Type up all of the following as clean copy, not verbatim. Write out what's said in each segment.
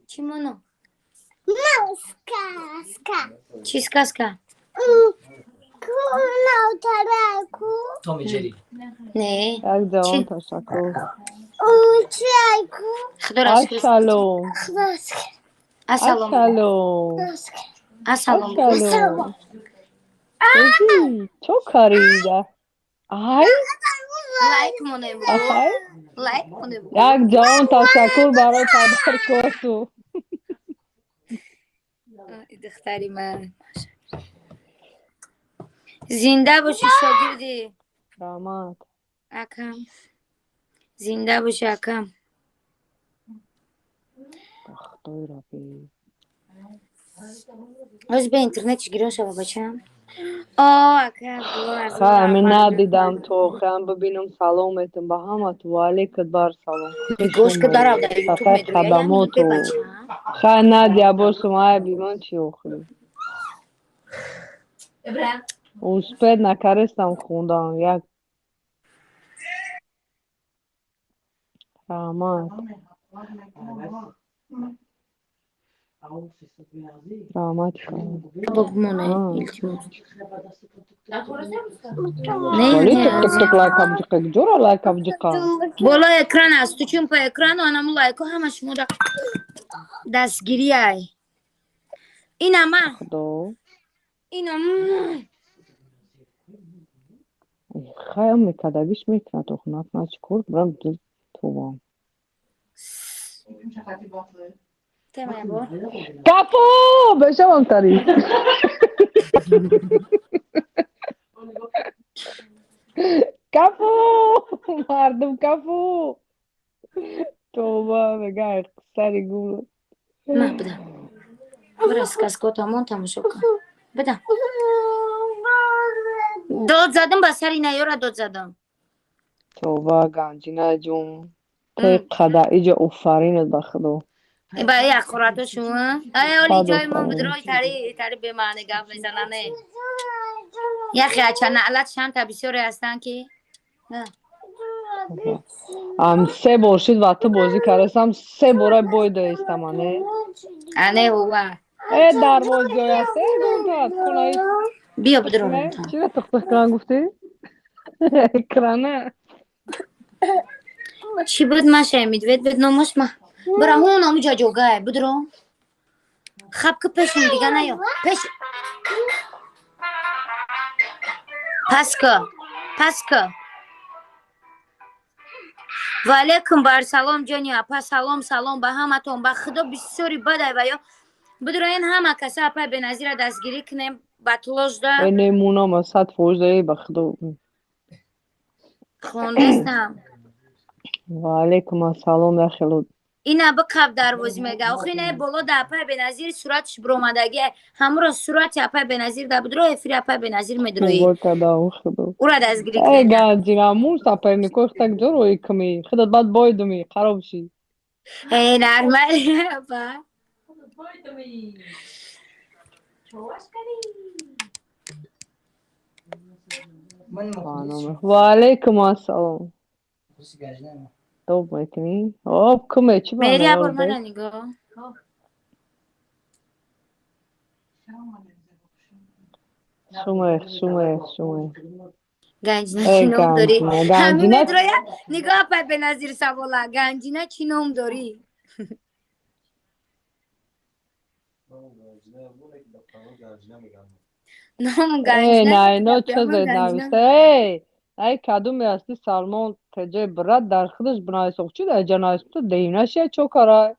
Чӣ моно? Сказка. Чӣ сказка? Ку. Том и Джерри. Не. Як ҷавон Чӣ? Ташаккур. Чайку. Худоро шукр. Ассалом. Ассалом. Ассалом. Ассалом. Ассалом. Ezi, чо карида? Ай, Лайк монем. ай. Лайк монем. Як ҷавон ташаккур барои подаркоту. Духтари ман. Зинда бошӣ, шогирди. Раҳмат. Акам. Зинда бошӣ, акам. Худои Раббӣ. Оз ба интернетиш гирён шава, бачам. О, ака, Хай, ами надидам то охирам бибинам, салом метам ба ҳамату, ва алейкат бар салом. Гӯш ки дарав дар ютуб Сафар медроя. хадамоту. Хай, Надя, бошум, ай бимон чи охири. Успед накарестам хундан. Як раҳмат. Раҳмат. Богмоне, А. илтимос. Вали Не, тук тук тук лайка бҷиқа, ҷора лайка бҷиқа. Болои экран аст, ту чун по экрану анаму лайко ҳама шуморо дастгириай. Инама, Худо. инам. Хай, ам мекардагиш мекунад, охи накунад чӣ кор барам дил тобам. Темая бор. Кафу! Бешавам тари. Кафу! Мардум кафу! Тоба, мега сари гум. Ма буда. Бира сказко тамон тамошо кун. Буда. Дод задам ба сари наёра дод задам. Тоба, Ганҷина ҷун. Те қада иҷа офаринат ба Худо. Ба ақурато шумо. Ай оли Сад ҷои мо офарин. будрои тари тари бемаъни гап мезанане. Яхе ача наълат шанта бисёре ҳастанд ки. Ам се бор шид ва ту бозӣ кардасам, се бора бой доистам ане. Ане ҳува. Э, дарвозҷой аст, э, гумтат, хонаи Биё будро. Чира тиқ-тиқ кунан гуфтӣ? Экрана. Чӣ буд маша медвед буд номаш ма. Бира ҳун амуҷа ҷогай будро. Хаб ки пешум дига наё. Пеш. Пас ка. Пас ка. Ва алейкум бар салом ҷони апа, салом салом ба ҳаматон, ба худо бисёри бадай ва ё будроен ҳама каса апай Беназира дастгирӣ кунем ба тложда. Э, немунама 100%, э, ба Худо. Хондестам. Ва алейкум ассалом, яхело. Ина бикаб дарвози мега. Охи не боло да апай Беназир суратш биромадаги. Ҳамуро сурати апай Беназир да будро эфири апай Беназир медроӣ. Бо кадам Худо. Ура дастгирӣ Э, кунем. Ганҷина, мун саперникои худак ҷо роӣ кунӣ. Худат баъд бойдумӣ, хароб шӣ. Э, нормал апа. Ва алейкум ассалом. Тоб мекунӣ? Об куме чӣ Мери ба абор мана нигоҳ. Шуме, шуме, шуме. Ганҷина Э, чӣ ном дорӣ? Ганҷина, Ҳамин Ганҷина. медроя нигоҳ апай Беназир савола. Ганҷина чӣ ном дорӣ? Ном Э, Ганҷина. на ино чӣ зед Ганҷина. нависта? Эй, ай кадуме ҳасти Салмон теҷаи брат дар худаш бинавис. Ох, чӣ дар ҷа навис? Ту деҳинашия чо карай?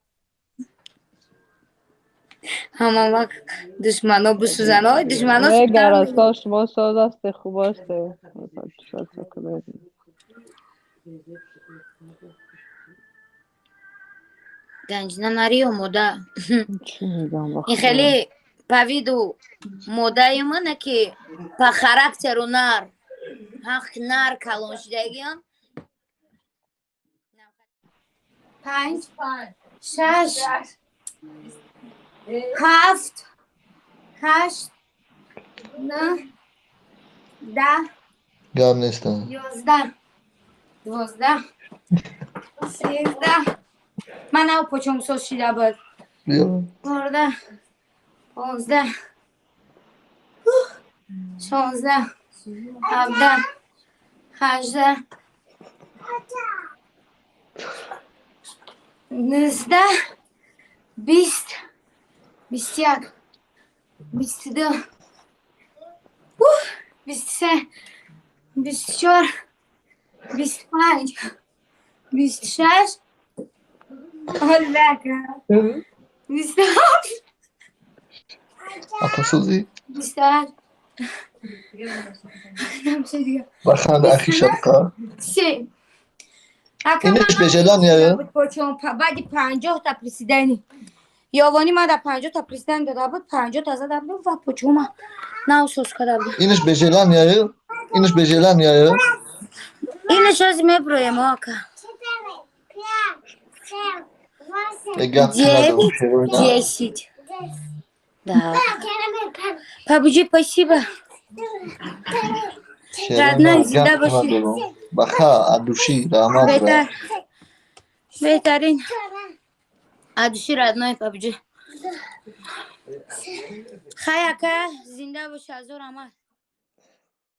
Ҳама вақт душмано бисӯзанд. Ой, душмано Э, сӯхтан. Гарасто шумо соз ҳасте, хуб ҳасте. Ганҷина нари омода. Чӣ мегам ба Ин Худо? хеле по виду модаи мана ки по характеру нар. Ҳақ нар калон шудагиён. Панҷ, шаш, ҳафт, ҳашт, нӯҳ, 10, Гап нестам. 11, 12, 13, Ман нав почом соз шида буд. Биё. 14, 15, 16, 17, 18, 19, 20, 21, 22, 23, 24, 25, 26, аллака, 27, Апа, созӣ? 28. Баханд, ахи шабқа. Се. Инаш бежелания? Баъди 50-та приседания. Ёвонӣ ман дар 50-та приседания дода буд, 50-та зада будам ва почума нав соз карда будам. Инаш бежелания? Инаш бежелания? Инаш ҳозир меброем, ака. Четыре, пять, семь, восемь, Гап надорам. 9, 10. десять. Да. Четыре, пять, Пабуҷи, спасибо. три, Родной, зинда бошӣ. Баха, от души, раҳмат. Беҳтар. Беҳтарин. четыре, От души, родной, пабуҷи. Хай, ака, зинда бошӣ, ҳазор раҳмат.